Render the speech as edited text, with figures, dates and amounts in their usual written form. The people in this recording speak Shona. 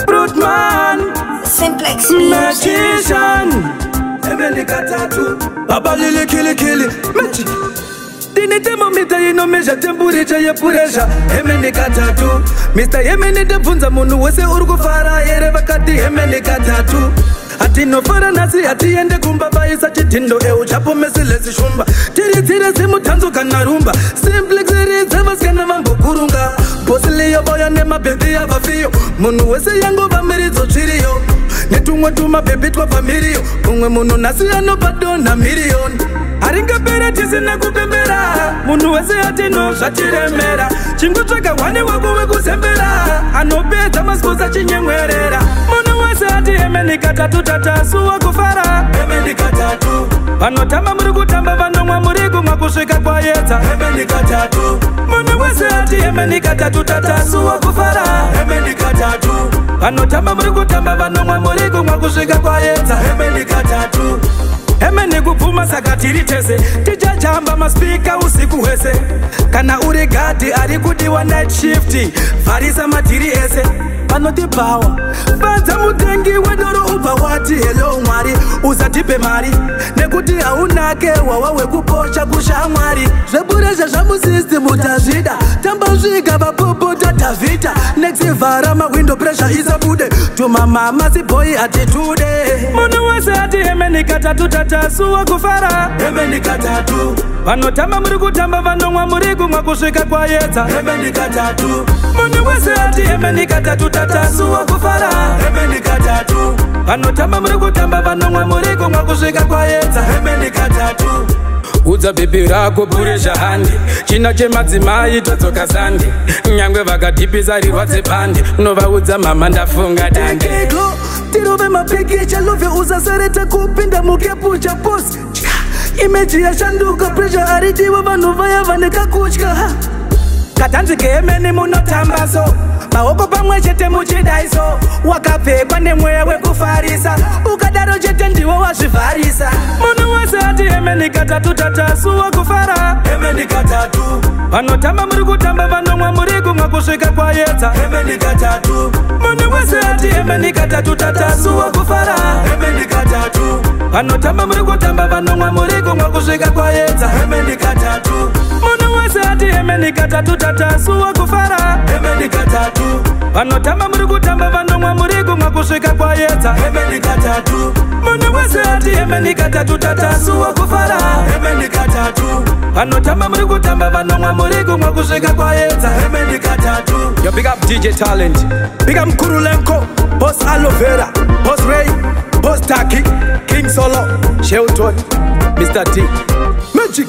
Brutman Simplex Music. Magician Emeli katatu Baba lili kili kili Magic Tine thermometer inomezha temperature yepuresha. Hemeni katatu Mr. Hemeni ndabvunza munhu wese uri kufara here, vakati hemeni katatu. Hatinofara nhasi, hatiende kumba, vaisa chidhindo euchapo mesilesi shumba, tiridzire zimutanzo kana rumba. Simplex ridze, vasikana vambokurunga bosiliyo voya nemabhebhi yavafiyo. Munhu wese yangova miridzo tsviriyo netumwe tumabhebhi twabva miriyo. Mumwe munhu nhasi anopadonha miriyoni, haringapera tisina kupembera. Munhu wese atino zvatiremera, chingotsvaga hwani wako wekuzembera, anopedza masposa chinyemwerera. Munhu wese ati hemeni katatu tatasuwa kufara. Hemeni katatu. Vanotamba muri kutamba, vanomwa muri kumwa kusvika kwayedza. Hemeni katatu. Munhu wese ati hemeni katatu tatasuwa kufara. Hemeni katatu. Vanotamba muri kutamba, vanomwa muri kumwa kusvika kwayedza. Hemeni katatu. Hemeni kupfuma, saka tiri tese tichajamba maspika usiku hwese. Kana uri gadhi ari kudiwa night shift, vharisa madhiri ese vanotibhawa. Fadza mutengi wedoro, ubva wati hello Mwari, usatipe mari nekuti haunake wawa wekuposha kushamwari. Zveburezha zvamusystem tazvida, tambosvika vapopota tavhita nexivhara mahwindo, pressure isabude tumamama sibhoi atitude. Munhu wese ati hemeni katatu tatasuwa kufara. Hemeni katatu. Vanotamba muri kutamba, vanomwa muri kumwa kusvika kwayedza. Hemeni katatu. Munhu wese ati hemeni katatu tatasuwa kufara. Hemeni katatu. Vanotamba muri kutamba, vanomwa muri kumwa kusvika kwayedza. Hemeni katatu. Udza bhebhi rako puresha handi, china chemadzimai todzoka sande, nyangwe vakadhipisa rirwadze bhandi, unovaudza mama ndafunga dande. Tirove mapikicha love, usasareta kupinda mukepucha post. Image yashanduka, pressure aridiwa, vanhu vaya vane kakutya katanzi kehemeni. Munotamba so maoko pamwe chete muchidaiso, wakapfekwa nemweya wekufarisa, ukadaro chete ndiwo wazvivharisa. Munhu wese ati hemeni katatu tatasuwa kufara. Hemeni katatu. Vanotamba muri kutamba, vanomwa muri kumwa kusvika kwayedza. Hemeni katatu. Munhu wese ati hemeni katatu tatasuwa kufara. Hemeni katatu. Vanotamba muri kutamba, vanomwa muri kumwa kusvika kwayedza. Hemeni katatu. Munhu wese ati hemeni katatu tatasuwa kufara. Hemeni katatu. Vanotamba muri kutamba, vanomwa muri kumwa kusvika kwayedza. Hemeni katatu. Munhu wese ati hemeni katatu tatasuwa kufara. Hemeni katatu. Vanotamba muri kutamba, vanomwa muri kumwa kusvika kwayedza. Hemeni katatu. Yo, big up DJ Talent, big up Mkurulenko, Boss Aloe Vera, Boss Ray, Boss Taki, King Solo, Shelton, Mr. T Magic.